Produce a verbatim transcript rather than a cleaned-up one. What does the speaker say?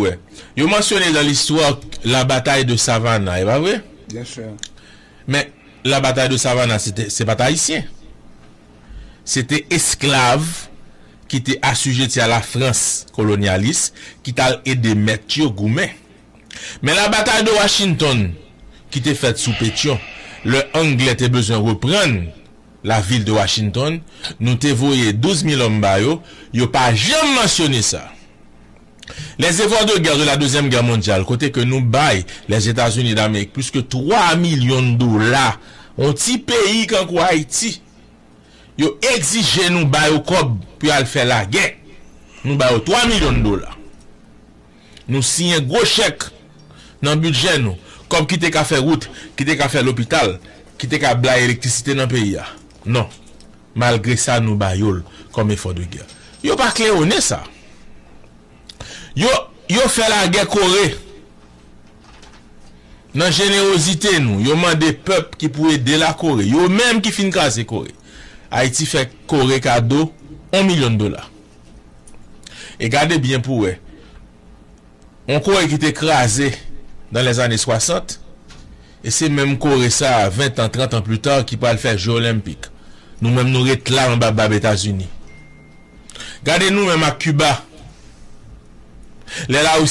Wè. Yo mansyone dans l'histoire la bataille de Savannah, e pa vre? Byen si. Men la bataille de Savannah, se te- se pa t Ayisyen. Se te esklav ki te asijeti a la Frans kolonyalis ki t al ede mèt yo goumen. Men la bataille de Washington ki te fèt sou Petyon, lè Anglè te bezwen reprann la ville de Washington, nou te voye douz mil òm ba yo, yo pa janm mansyone sa. Les efforts de guerre de la Deuxième Guerre mondiale, kote ke nou bay Lèzetazini Damerik plis ke twa milyon dola, yon ti peyi kankou Ayiti, yo egzije nou ba yo kòb pou y al fè lagè. Nou ba yo twa milyon dola. Nou siyen gwo chèk nan bidjè nou, kòb ki te ka fè wout, ki te ka fè lopital, ki te ka bay elektrisite nan peyi a. Non. Malgre sa, nou ba yo l kòm efò de gè. Yo pa klewonnen sa. Yo, yo fè lagè Kore. Nan jenerozite nou, yo mande pèp ki pou ede la Kore. Yo menm ki fin kraze Kore. Ayiti fè Kore kado yon milyon dola. E gade byen pou wè. Yon Kore ki te kraze dans les années soixante, e se menm Kore sa a, ven tan, trant an pli ta, ki pral fè Jeux Olympiques. Nou menm, nou ret la anba bab Etazini. Gade nou menm ak Kiba. Lè Larisi